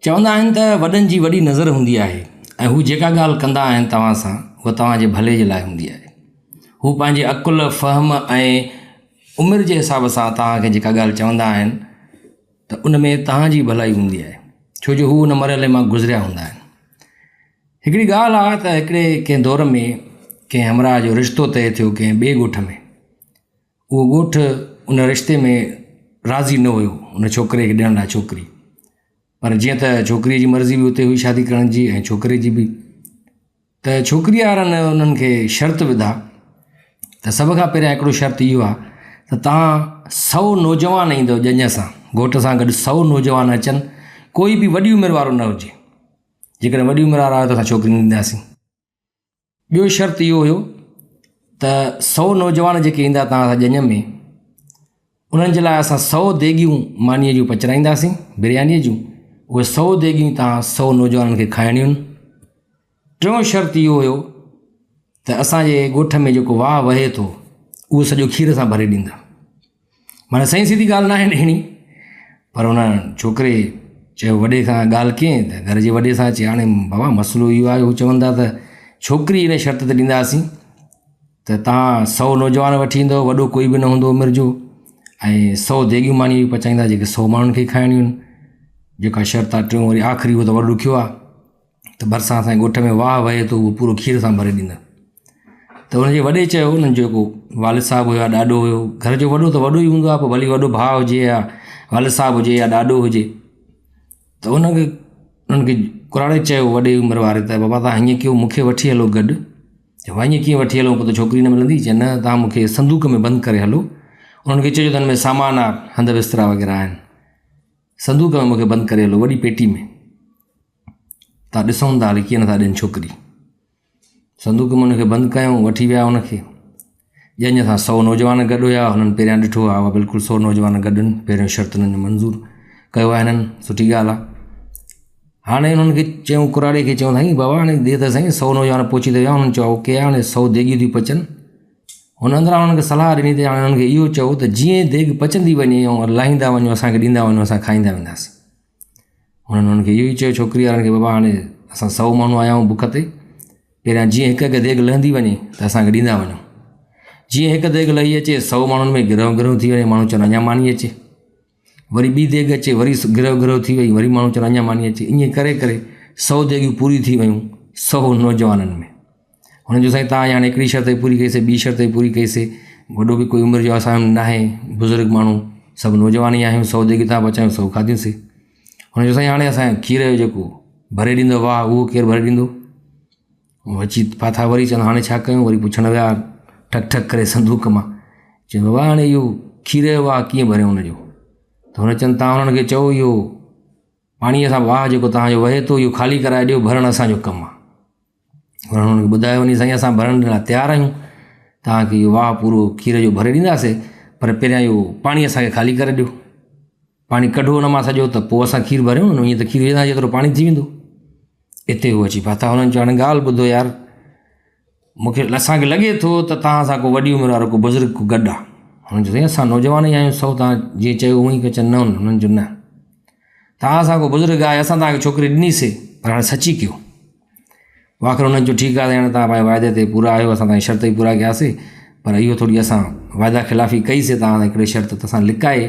چوندا آهن ته وڏن جي وڏي نظر هوندي آهي ۽ هو جيڪا ڳالهه ڪندا آهن توهان سان اها توهان جي ڀلي جي لاء هوندي آهي. هو پنهنجي عقل، فهم ۽ عمر جي حساب سان توهان کي جيڪا ڳالهه چوندا آهن ته ان ۾ توهان جي ڀلائي هوندي آهي ڇو جو هو ان مرحلي مان گذريا هوندا آهن. هڪڙي ڳالهه آهي ته هڪڙي ڪنهن دور ۾ ڪنهن همراهه جو رشتو طئي ٿيو ڪنهن ٻئي ڳوٺ ۾. اهو ڳوٺ ان رشتي ۾ راضي نه هيو ان ڇوڪري کي ڏيڻ لاء ڇوڪري پر جيئن ته ڇوڪريء جي مرضي به اتي هئي شادي ڪرڻ جي ۽ ڇوڪري جي به ته ڇوڪريء وارن انهن کي شرط وڌا ته سڀ کان پهريان هڪڙو شرط اهو آهي ته توهان سؤ نوجوان ايندؤ ڄڃ سان گهوٽ سان گڏ سؤ نوجوان اچن ڪوئي به وڏي عمر وارو نه هجي جيڪڏهن وڏي عمر وارا آيو ته اسان ڇوڪري نه ڏينداسين. ٻيو شرط اهو هيو ته سؤ نوجوان جيڪي ايندا توهان سان ڄڃ ۾ انهن جي لاء اسان سؤ ديڳيون مانيء جون پچرائينداسين بريانيء جون اهي سؤ ديڳيون توهان سؤ نوجوانن کي کائڻيون آهن. ٽيون شرط اهو هيو ته اسانجي ڳوٺ ۾ جيڪو واهه وهي ٿو اهو سڄو کير سان ڀري ڏيندا. معنيٰ سائين سڌي ڳالهه ناهي ڏيڻي پر ان ڇوڪري چيو وڏي سان ڳالهه ڪئين ته گهر جي وڏي سان چي هاڻي بابا مسئلو اهو آهي هو چون ٿا ته ڇوڪري ان شرط تي ڏينداسين ته توهان سؤ نوجوان وٺي ايندو وڏو ڪوئي به نه هوندو عمر جو ۽ سؤ ديڳيون ماني پچائيندا جيڪي سؤ ماڻهن کي کائڻيون آهن جيڪا شرط آهي ٽيون وري آخري اهو ته وڏو ڏکيو آهي ته ڀرسان اسان جي ڳوٺ ۾ واهه وهي ٿو اهو پورو کير سان ڀري ڏيندا ته ان جي وڏي چيو انهن جو جيڪو والد صاحب هيو يا ڏاڏو هيو گهر جو وڏو ته وڏو ئي هوندو آهي پوءِ ڀلي وڏو ڀاءُ هجي يا والد صاحب هجي يا ڏاڏو هجي ته ان کي انهن کي ڪراڙي چيو وڏي عمر واري ته بابا توهان هيئن ڪيو مون کي وٺي هلو گڏ چيو ائين ڪيئن وٺي هلون پوءِ ته ڇوڪري نه ملندي چي نه توهان مون کي صندوق ۾ بند ڪري هلو انهن کي چئجو ته هن ۾ سامان آهي هنڌ بسترا وغيره آهن صندوق ۾ مون کي بند ڪري هلو وڏي پيٽي ۾ تان ڏسون ٿا هلي ڪيئن نٿا ڏين ڇوڪري. صندوق ۾ هن کي بند ڪيائون وٺي ويا هن کي. ڄڃ سان سؤ نوجوان گڏ هيا هنن پهريان ڏٺو ها بلڪل سؤ نوجوان گڏ آهن پهريون شرط هنن جو منظور ڪيو آهي هنن سٺي ڳالهه آهي. هاڻي هنن کي چيائون ڪراڙي کي چيائون سائين بابا هاڻي ڏي ته سائين سؤ نوجوان پهچي ته ويا هنن چيو اوڪي آهي هاڻي سؤ ديڳيون ٿيون پچن. هن اندران هنن کي صلاح ڏني ته هاڻي هنن کي اهو چئو ته جيئن ديڳ پچندي وڃي ۽ لاهيندا وڃو اسان کي ڏيندا وڃو اسان کائيندا وينداسين. هنن هنن کي اهو ئي چيو ڇوڪري وارن کي بابا هاڻي اسان سؤ ماڻهو آيا آهيون بک تي پهريان جيئن هڪ هڪ ديڳ لهندي وڃي ته اسانکي ڏيندا وڃو جيئن هڪ ديڳ لهي اچي سؤ ماڻهن ۾ گرهه گرهه ٿي وڃي ماڻهو چون اڃا ماني اچي وري ٻي ديڳ اچي وري گرهه گرهه ٿي وئي وري ماڻهو چون اڃا ماني اچي ائين ڪري ڪري سؤ ديڳيون پوريون ٿي ويون سؤ نوجوانن ۾ هن چيو سائين توهان هاڻي هڪڙي شرط پوري ڪئيسي ٻي شرط پوري ڪئيسي وڏو به ڪوئي عمر جو اسان جو ناهي بزرگ ماڻهو سڀ نوجوان ئي آهيون سؤ ديڳيون توهان پچايون سؤ کاڌيونسي هن چيو سائين هاڻي اسان کير جو جيڪو ڀري ڏيندو واهه اهو ڪير ڀري ڏيندو اچي ڦاٿا وري چون هاڻي ڇا ڪيون وري پڇڻ ويا ٺڪ ٺڪ ڪري صندوق مان چيو بابا هاڻي اهو کير جو واهه ڪيئن ڀريون هن جو ته هن چون توهان هنن کي چئو اهو پاڻيء سان واهه جيڪو توهان جو وهي ٿو اهو خالي ڪرائي ڏيو ڀرڻ اسان جو ڪم آهي. هنن هنن کي ٻڌايو وڃي سائين اسان ڀرڻ لاء تيار آهيون توهان کي اهو واهه پورو کير جو ڀري ڏينداسين پر پهريان اهو پاڻي اسان کي خالي ڪري ڏيو پاڻي ڪڍو هن مان سڄو ته پوءِ اسان کير ڀريون نه ائين ته کير وجهندا جيترو پاڻي ٿي ويندو اتي هو اچي ڦاٿا هنن چيو هاڻي ڳالهه ٻڌو يار مون کي اسان کي لڳي ٿو ته توهان سان ڪو وڏي عمر وارو ڪو بزرگ ڪو گڏ آهي. هنن چيو سائين اسان نوجوان ئي آهيون سو توهان جيئن چيو اونئن ئي ڪيو چون نه هنن چيو نه توهان سان ڪو بزرگ آهي اسان توهان کي ڇوڪري ڏنيسي پر هاڻي سچي ڪيو. آخر هنن چيو ٺيڪ آهي هاڻي توهان پنهنجي واعدي تي پورا آهيو اسان توهان جي شرط به پورا ڪياسي پر اهو ٿوري اسان واعدا خلافي ڪئي سي توهان سان هڪڙي شرط ته اسان لڪائي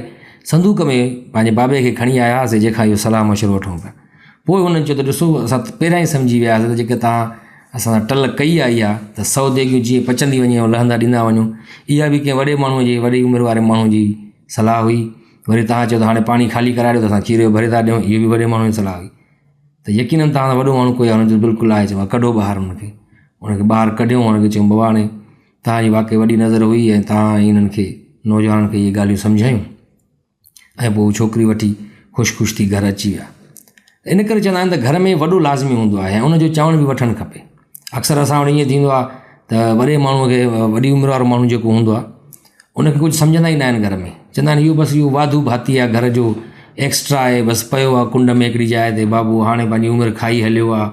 صندوق ۾ پنهنجي بابي کي کڻي آيا هئاسي جنهن کان اهو صلاح مشورو وٺون پيا. پوء هنن چيو ته ڏسو اسان پهريان ئي سمجهي ويا هئاسين ته جيڪي توهان اسان سان ٽل ڪئي آئي آهي ته سؤ ديڳيون جيئن پچندي وڃي ۽ لهندا ڏيندا وڃو اها به ڪنهن وڏي ماڻهوء جي وڏي عمر واري ماڻهوء جي صلاح هئي وري توهان چيو ته هاڻي پاڻي خالي ڪرائي ڏيو ته اسان کير جو ڀري ٿا ڏيون اهو به وڏي ماڻهوء جي صلاح هئي ته يقينن توهان سان وڏو ماڻهو ڪوئي آهي هن چيو بلڪل آهي چيو ڪڍو ٻاهر هن کي هن کي ٻاهر ڪڍيو هن کي چيو بابا هاڻي توهان جي واقعي وڏي نظر هئي ۽ توهان هنن کي نوجوانن کي اهي ڳالهيون سمجهايون ۽ پوء هو ڇوڪري وٺي خوش خوش ٿي گهر اچي ويا. ان ڪري چوندا آهن ته گهر ۾ وڏو لازمي هوندو آهي ۽ ان جو چوڻ به وٺڻ کپي. اڪثر اسان وٽ ائين ٿيندو آهي ته وڏي ماڻهوء کي وڏي عمر وارو ماڻهو جيڪو هوندو آهي ان کي ڪجهه سمجهندا ئي نه آهن گهر ۾ چوندا آهن اهو بس اهو واڌو ڀاتي آهي گهر جو ايڪسٽرا آهي بس پيو آهي ڪنڊ ۾ هڪڙي جاء تي بابو هاڻي پنهنجي عمر کائي هليو آهي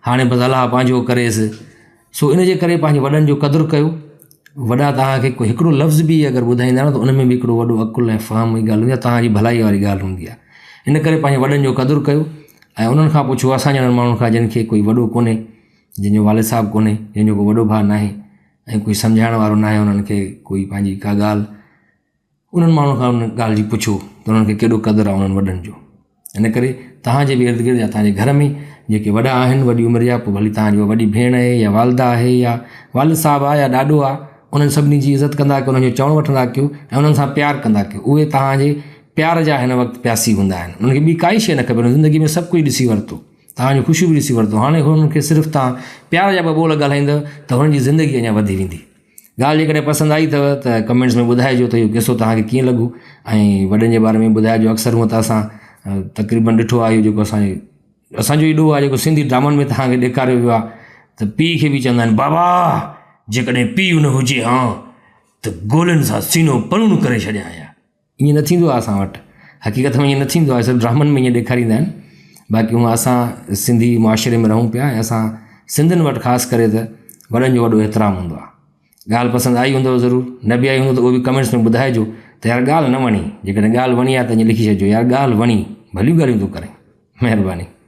هاڻي بس الله پنهنجو ڪريس. سو ان جي ڪري پنهنجي وڏن جو قدر ڪيو. وڏا توهان کي ڪو هڪڙو لفظ به اگر ٻڌائيندا نه ته ان ۾ به هڪڙو وڏو عقل ۽ فهم جي ڳالهه هوندي آهي توهان جي ڀلائي واري ڳالهه هوندي آهي. ان ڪري پنهنجي وڏن جو قدر ڪيو ۽ انهن کان پڇو اسان جهڙن ماڻهن کان جن کي ڪوئي وڏو ڪونهي جن جو والد صاحب ڪونهي جن جو ڪو وڏو ڀاء ناهي ۽ ڪوئي سمجهائڻ وارو ناهي انهن کي ڪوئي پنهنجي ڪا ڳالهه انهن ماڻهن کان ان ڳالهه جي پڇو ته انهن کي ڪيڏو قدر آهي انهن وڏن جو ان ڪري توهان جي به ارد گرد يا توهان جي گهر ۾ جيڪي وڏا آهن وڏي عمر جا پوء ڀلي توهان جي وڏي ڀيڻ آهي يا والده آهي يا والد صاحب آهي يا ڏاڏو آهي انهن سڀني جي عزت ڪندا ڪيو انهن جو چوڻ وٺندا ڪيو ۽ انهن سان پيار ڪندا ڪيو اهي توهان جي پيار جا هن وقت پياسي هوندا آهن انهن کي ٻي ڪائي شيء نه کپي زندگي ۾ سڀ ڪجهه ڏسي ورتو توهان جون خوشيون به ڏسي ورتو هاڻي هنن کي صرف توهان پيار جا ٻه ٻول ڳالهائيندؤ ته هنن جي زندگي اڃا وڌي ويندي. ڳالهه جيڪڏهن پسند آئي اٿو ته ڪمينٽس ۾ ٻڌائجو ته اهو قصو توهان کي ڪيئن لڳو ۽ وڏن جي باري ۾ ٻڌائجو اڪثر هونء ته اسان تقريبن ڏٺو آهي اهو جيڪو اسان جي اسان جو ئي ڏوهه آهي جيڪو سنڌي ڊرامن ۾ توهان کي ڏيکاريو ويو آهي ته پيء کي به چوندا آهن بابا جيڪڏهن پيء نه هجي ها ته گولين سان سينو پلوڻ ڪري ڇڏيان ها. ائين نه ٿيندو آهي اسان وٽ حقيقت ۾ ائين نه ٿيندو آهي صرف ڊرامن ۾ ائين ڏيکاريندا آهن باقي هونء اسان سنڌي معاشري ۾ رهون پيا ۽ اسان سنڌين وٽ خاص ڪري ته وڏن جو وڏو احترام هوندو آهي ڳالهه پسند آئي هوندو ضرور نه به آئي هوندو ته اهو به ڪمينٽس ۾ ٻڌائجو ته يار ڳالهه نه وڻي جيڪڏهن ڳالهه وڻي آهي ته ائين لکي ڇڏجو يار ڳالهه وڻي ڀليون ڳالهيون ٿو ڪرين مهرباني.